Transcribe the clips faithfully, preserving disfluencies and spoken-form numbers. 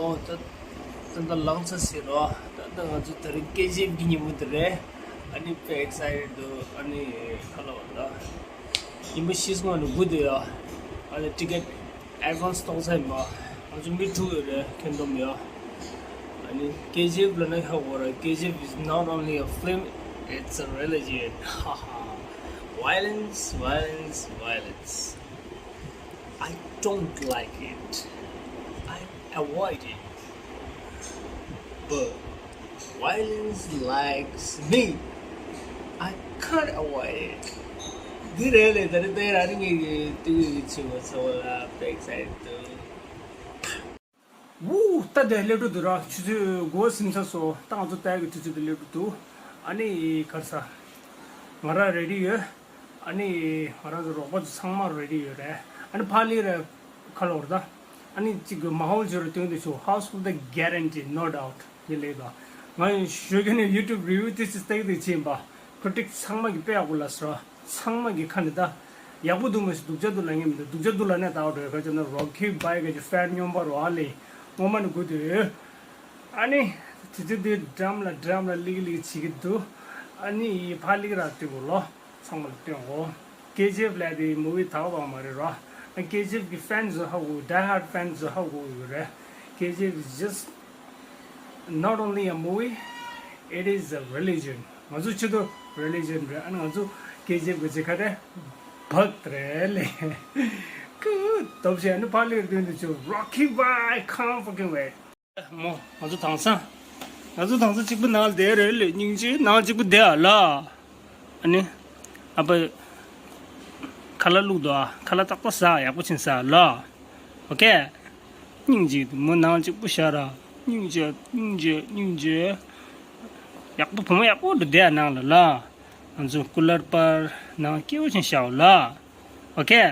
ཨོ་ད་ད་ད་ལང་ཚ་ཟེར་རོ། ད་ད་ང་ཚོ་དེ་རིང་ཀེ་ཇི་ཨེཕ་གི་ཉིན་མོ་དེ་རེད། ཨ་ནི་དཔེ་ཨེག་སའི་ཊེཌ་འདུག་ཨ་ནི་ཁ་ལོ་ད་ཉིན་མོ་ཤིས་མ་ནུ་གུ་དུ་ཡ། ཨ་ནི་ཊི་ཀེཊ་ཨེཌ་ཝན་སི་གཏོང་ཚར་ཡིན་པ། ང་ཚོ་མི་དྲུག་ཡོད་རེད། ཁྱོན་བསྡོམས་ཡ། ཨ་ནི་ཀེ་ཇི་ཨེཕ་ལ་ནི་ཧ་གོ་ར། ཀེ་ཇི་ཨེཕ is not only a film, it's a religion. Violence, violence, violence. I don't like it. I avoid it. But violence likes me. I can't avoid it. འདི་རེད་ལེ། ད་རེས་དེ་ར་ནི་ངའི་ཏི་ཝི་གི་ཆེ་བ་ཚ་བ་ལ་དཔེ་ཨེག་སའི་ཊེཌ་འདུག་ཝུ། ད་དེ་སླེབས་འགྲོ་འདུག་ར། ཆུ་ཚོད་དགུ་པ་ཟིན་ཚར་སོང་། ད་ང་ཚོ་ལྟ་ཡག་གི་དུས་ཚོད་དེ་སླེབས་འགྲོ་འདུག་ཨ་ནི་ག་རེ་ཟ། ང་རང་རེ་ཌི་ཡོད། ཨ་ནི་ང་རང་ཚོ་རོགས་པ་ཚོ་ཚང་མ་རེ་ཌི་ཡོད་རེད། ཨ་ནི་ཕར་ལི་ར་ཁ་ལོར་ད། ཨ་ནི་གཅིག་གི་མ་ཧོལ་བྱོས་ར་སྟོན་དུ་ཆུ། House of the guarantee, no doubt. ཡི་ལེ་ད། ང་ཞོ་ག་ནས་ཡུ་ཊུབ་རི་ཝིའུ་དེ་ཚོ་སྟེགས་དེ་ཕྱིན་པ། ཁོ་ཊིག་ཚང་མ་གི་དཔེ་ཡག་པོ་ལ་སོ། ཚང་མ་གི་ཁ་ནས་ད། ཡག་པོ་འདུག་མ་ཤེས། སྡུག་ཅག་འདུག་ལབ་མཁན་མི་འདུག་སྡུག་ཅག་འདུག་ལབ་ནས་ད་འོ་འགྲོ་ཡ། ག་ཅི་ན་རོ་ཁི་བྷའི་ག་ཅི་ཕེན་སྨྱོན་པ་རོ། ཨ་ལེ། སྔོན་མ་ནས་སྒུག་དུས། ཨ་ནི། དུས་ཚོད་འདི་འགྲམ་ལ་འགྲམ་ལ་ལིག་ལིག་བྱེད་ཀྱི་འདུག་ཨ་ནི་ཕར་ལིག་ར་སྟོན་གོ་ལོ། ཚང་མ་ལ་སྟོན་གོ། ཀེ་ཇི་ཨེཕ་ལབ་དེ་མུ་ཝི་དག་པ་མ་རེད་རོ། ཨ་ཀེ་ཇི་ཨེཕ་གི་ཕེན་ཚོ་ཧ་གོ། ཌའི་ཧཱརཌ་ཕེན་ཚོ་ཧ་གོ་ཡོད་རེད། ཀེ་ཇི་ཨེཕ is just not only a movie, it is a religion. ང་ཚོ་ཆེད་དུ་རི་ལི་ཇན་རེད། ཨ་ནི་ང་ཚོ་ཀེ་ཇི་ཨེཕ་གི་ཆེད་ཁ་རེད། བག་རེད་ལེ། ཀུ་སྟོབས་ཆེ། ཨ་ནི་ཕར་ལེར་སྟོན་དུ་ཆུ། Rocky boy, come fucking way. མོ། ང་ཚོ་དེང་སང་། ང་ཚོ་དེང་སང་གཅིག་པུ་ནང་ལ་བསྡད་རེད་ལེ། སྙིང་རྗེ། ནང་གཅིག་པུ་བསྡད་ཨ་ལ། ཨ་ནི། ཨ་ཕ། ཁ་ལག་བླུགས་འདུག་ཨ། ཁ་ལག་ཏག་ཏག་ཟ། ཡག་པོ་བྱིན་ཟ་ལ། ཨོ་ཁེ། སྙིང་རྗེ། མོ་ནང་གཅིག་པུ་བཞག་ར། སྙིང་རྗེ། སྙིང་རྗེ། སྙིང་རྗེ། ཡག་པོ། བུ་མོ་ཡག་པོ་འདུག་བསྡད་ཨ་ནང་ལ་ལ། ང་ཚོ་ཀུ་ལར་པར་ནང་སྐྱིད་པོ་བྱིན་བཞག་ལ། ཨོ་ཁེ།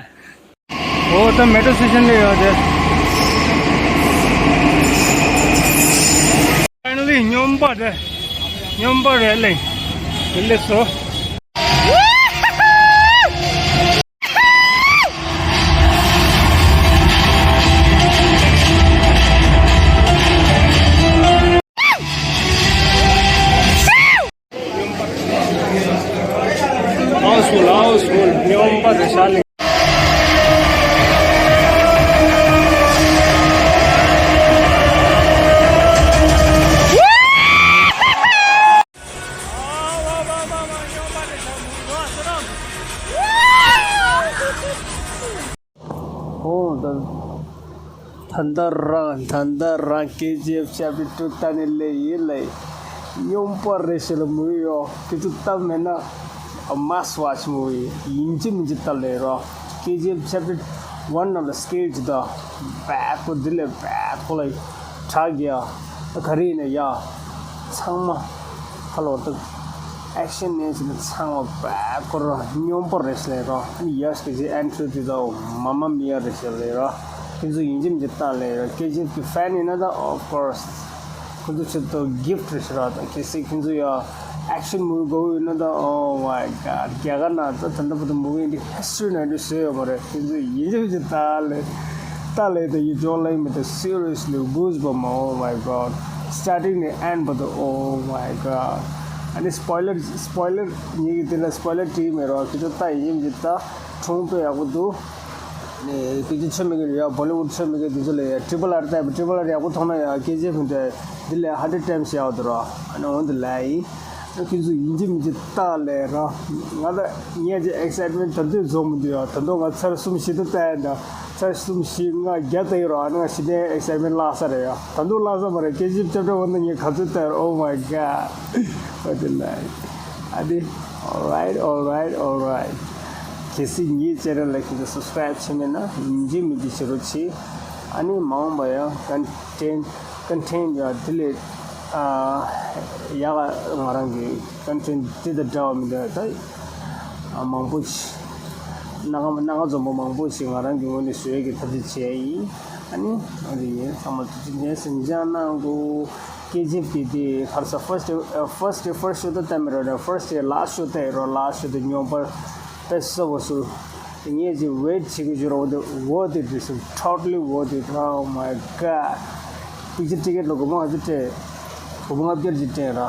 འོ་ད་མེ་ཊོ་སི་ཊེ་ཤན་ལ་ཡོད་དེ། ཕའི་ནལ་ལི་སྨྱོན་པ་རེད། སྨྱོན་པ་རེད་ལེ། དེ་ལས་སོ། ཨའོ་སུ་ལ་ཨའོ་སུ་ལ་སྨྱོན་པ་རེད་ཤག་ལེ། ཨོ་ད། ད་ལྟ་རང་ད་ལྟ་རང་ཀེ་ཇི་ཨེཕ་ཆེབ་ཊར་ཊུ་ལྟ་ནས་སླེབས་ཡིན་ལེ། སྨྱོན་པ་རེད་ཤག་ལེ། མུ་ཝི་ཡོ། ཁྱེད་ཚོ་ལྟ་མེད་ན། Must watch movie. ཡིན་གཅིག་མིན་གཅིག་ལྟ་ལེ་རོ། ཀེ་ཇི་ཨེཕ་ཆེབ་ཊར་ཝན་ནང་ལ་སི་ཀེལ་ཅིག་ད། བད་ཀོ་འདི་ལས་བད་ཀོ་ལ་དྲག་གི་ཡ། ད་ག་རེ་ཡིན་ན་ཡ། ཚང་མ། ཁ་ལོ་ད། ཨེག་ཤན་ནས་ཟེར་ན་ཚང་མ་བད་ཀོ་ར་སྨྱོན་པ་རེད་ལེ་རོ། ཨ་ནི་ཡ་སི་ཀེ་ཇི་ཨེན་ཊི་རི་དེ་ད་མ་མ་མི་ཡ་རེད་ལེ་རོ། ཁྱེད་ཚོ་ཡིན་གཅིག་མིན་གཅིག་ལྟ་ལེ་རོ། ཀེ་ཇི་ཨེཕ་གི་ཕེན་ཡིན་ན་ད་of course ཁོ་ཚོ་ཆེད་དུ་གིཕ་ཊི་རེད་ཤག་ར། ད་གལ་སྲིད་ཁྱེད་ཚོ་ཡ་ཨེག་ཤན་མུ་ཝི་དགོས་ཡོད་ན་ད། Oh my god. རྒྱ་གར་ནང་ད་ད་ལྟ་བར་དུ་མུ་ཝི་འདི་ཧི་སི་ཊོ་རི་ནང་དུ་བཟོས་ཡོད་མ་རེད། ཁྱེད་ཚོ་ཡིན་གཅིག་མིན་གཅིག་ལྟ་ལེ། ལྟ་ལེ་ད། You don't like me ད། Seriously, goosebumps. Oh my god. Starting ནས་end བར་དུ། Oh my god. ཨ་ནི་སི་པོའི་ལར་སི་པོའི་ལར་ངེད་ཀྱིས་དེ་ལ་སི་པོའི་ལར་བྲིས་མེད་རོགས། ཁྱེད་ཚོ་ལྟ་ཡིན་གཅིག་མིན་གཅིག་ལྟ། གྲུང་དཔེ་ཡག་པོ་འདུག་ནས་ཀི་ཅི་ཆོས་མེད་ཀི་ཡ། བོ་ལི་ཝུཌ་ཆོས་མེད་ཀི་དེ་ཚོ་ལ་ཡ། ཊི་རི་པལ་ཨར་ལྟ་ཡ། ཊི་རི་པལ་ཨར་ཡག་པོ་མཐོང་ན་ཡ། ཀེ་ཇི་ཨེཕ་འདི་འདི་ལས་ཧན་ཌེཌ་ཊའེམ་སི་ཡག་པོ་འདུག་ར། ཨ་ནི་འོན་ཏེ་ལ་ཡིན། ཨ་ཁྱེད་ཚོ་ཡིན་གཅིག་མིན་གཅིག་ལྟ་ལེ་ར། ང་ད་ངས་ཀྱི་ཨེག་སའེཊ་མེན་ཊི་ད་དུང་རྫོགས་མི་འདུག་ཡ། ད་དུང་ང་ཚར་གསུམ་བཞི་ད་ལྟ་ཡིན་ད། ཚར་གསུམ་བཞི་ལྔ་བརྒྱ་ལྟ་ཡིན་ར། ཨ་ནི་ང་ཞི་བདེ་ཨེག་སའེཊ་མེན་ཊི་བརླག་ས་རེད་ཡ། ད་དུང་བརླག་ས་མ་རེད། ཀེ་ཇི་ཨེཕ་ཅེབ་ཊར་ཝན་ད་ངས་ག་ཚོད་ལྟ་ཡོད། Oh my god. འོན་ཏེ་ལ་ཡིན། ཨ་དེ། Alright, alright, alright. གལ་སྲིད་ངའི་ཅེ་ནལ་ལ་ཁྱེད་ཚོ་སབ་སི་ཀ་རའིབ་བྱས་མེད་ན་ཡིན་གཅིག་མིན་གཅིག་བྱེད་རོགས་བྱེད། ཨ་ནི་མ་འོངས་པ་ཡང་ཀོན་ཊེན་ཊི་ཀོན་ཊེན་ཊི་ཡང་དེ་ལས་ཨ་ཡག་ང་རང་གི་ཀོན་ཊེན་ཊི་དེ་དང་འདྲ་བ་མི་འདྲ་བ་ད་མང་པོ་ཞིག་སྣ་ཁ་སྣ་ཁ་འཛོམས་པོ་མང་པོ་ཞིག་ང་རང་གི་ངོས་ནས་བཟོས་ཀྱི་ཐབས་ཤེས་བྱས་ཡིན། ཨ་ནི་ཨ་དེ་ཡིན། ཚང་མ་ཐུགས་རྗེ་ཆེ། ཟིན་ཅང་གནང་གོ། ཀེ་ཇི་ཨེཕ་དེ་དེ་ཧར་ས་ཕར་སི་ཊི་ཕར་སི་ཊི་ཕར་སི་ཊི་ཤོ་ད་ལྟ་མི་རོ། ཕར་སི་ཊི་ལ་སི་ཊི་ཤོ་ད་ཡི་རོ། ལ་སི་ཊི་ཤོ་ད་སྨྱོན་པར་དཔེ་སོ་བོ་སུ་ངས་ཅིག་ཝེཊ་བྱེད་ཀྱི་བརྗོད་རོགས་དེ། Worth it, this is totally worth it. Oh my god. ཅིག་ཅིག་ཊི་ཀེ་ཊི་ལ་སྒོར་མོ་ལྔ་བཅུ་སྤྲད། སྒོར་མོ་ལྔ་བཅུ་ཅིག་སྤྲད་ར།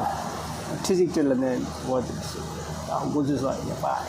ཁྲི་གཅིག་སྤྲད་ལ་ནས་འོ་དེ་འགོ་འཛུགས་སོ་ཡིན་པ།